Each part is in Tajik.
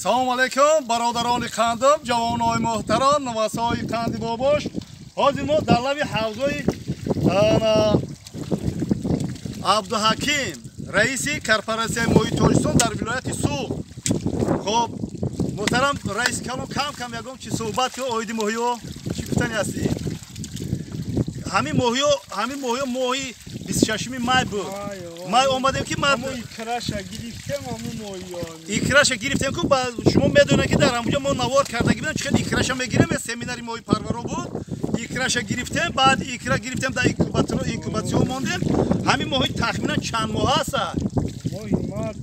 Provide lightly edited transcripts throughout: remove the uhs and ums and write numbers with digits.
Салом алейкум, бародарони қандам, ҷавонои муҳтарам, навасои қанди бобош. Ҳозир мо дар лаби ҳавзои Абдуҳаким, раиси корпоратсияи моҳии Тоҷикистон дар вилояти Суғд. Хоб, муҳтарам раиси калон, кам-кам ягон чи суҳбат ки оиди моҳиҳо чӣ гуфтани ҳастӣ? Ҳамин моҳиҳо, ҳамин моҳиҳо моҳи 26 май буд. Май омадем ки икраша гирифтем, ҳамун моҳиҳо. Икраша гирифтем ку, шумо медонед ки дар ҳамунҷо мо навор кардаги будем, чӣ хел икраша мегирем, семинари моҳипарваро буд. Икраша гирифтем, баъд икра гирифтем, дар инкубатсион мондем. Ҳамин моҳи тахминан чанд моҳ аст? Моҳи март,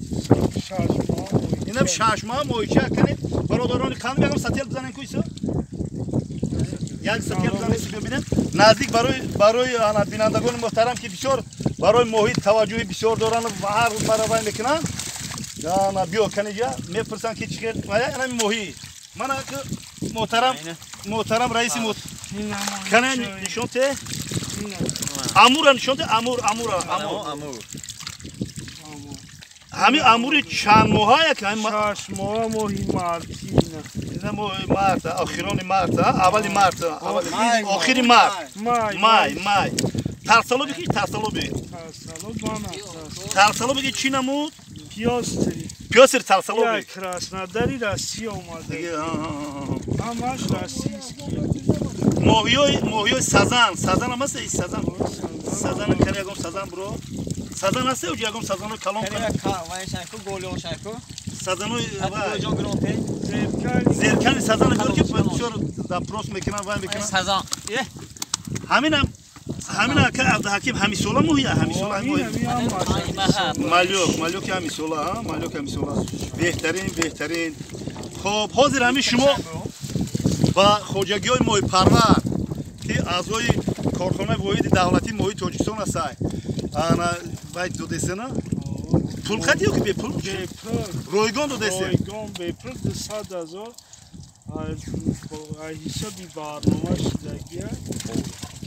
6 моҳ. Инам 6 моҳ моҳича канед, бародарони қанд, мегам сател бизанем ку исо? Як сател бизанем, бибинем. Наздик барои ана бинандагони муҳтарам, ки бисёр барои моҳӣ таваҷҷӯҳи бисёр доранд ва ҳар рӯз маравай мекунанд. Ана биё каниҷа, мепурсанд ки чӣ хел ана моҳӣ. Мана муҳтарам, муҳтарам раиси кане нишон те? Амура нишон те, амур, амура, амур. Ҳамин амури чанд моҳа як? 6 моҳ, моҳи марти. Ина моҳи март, охирони март, аввали март, охири март. Май, май. Тарсало бики, тарсало би. Тарсало биги чӣ намуд? Пёстрый. Пёстрый тарсало би. Краснодари Россия омада. Ҳамаш российский. Моҳиёи, моҳиёи сазан, сазан ҳам аст, сазан. Сазан кани ягон сазан бро. Сазан аст ё ягон сазанои калон кани? Сазанои зеркани сазан биёр ки бисёр запрос мекунанд, вай мекунанд. Сазан. Ҳаминам, ҳамин ака Абдуҳаким ҳамисола моҳия, ҳамисола моҳи. Малёк, малёк ҳамисола, ҳа, малёк ҳамисола. Беҳтарин, беҳтарин. Хоб, ҳозир ҳамин шумо ба хоҷагиҳои моҳипарвар, ки аъзои корхонаи воҳиди давлатии моҳии Тоҷикистон ҳастанд, ана вай додесена? Пул хати ё ки бепул? Ройгон додесе? Ройгон бепул, 200 000 аз ҳисоби барнома шудагия.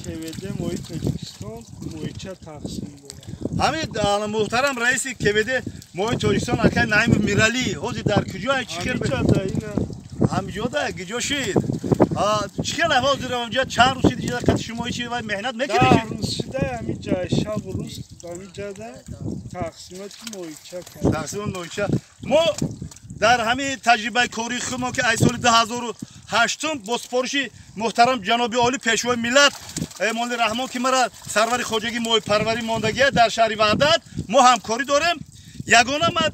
КВД моҳии Тоҷикистон моҳича тақсим дорад. Ҳамин муҳтарам раиси КВД моҳии Тоҷикистон акай Наимов Миралӣ ҳозир дар куҷо? Чӣ хел? Ҳамиҷода куҷо шид? Чӣ хел ҳозир ҳамҷо чанд рӯз шид қати шумо чи вай меҳнат мекунед? 10 рӯз шуда ҳамиҷа, шабу рӯз ҳамиҷада тақсимоти моҳича кард. Тақсимоти моҳича. Мо дар ҳамин таҷрибаи кории худмон, ки аз соли 2008 бо супориши муҳтарам ҷаноби олӣ, пешвои миллат Эмомалӣ Раҳмон, ки мара сарвари хоҷагии моҳипарварӣ мондагия дар шаҳри Ваҳдат, мо ҳамкорӣ дорем. Ягона ма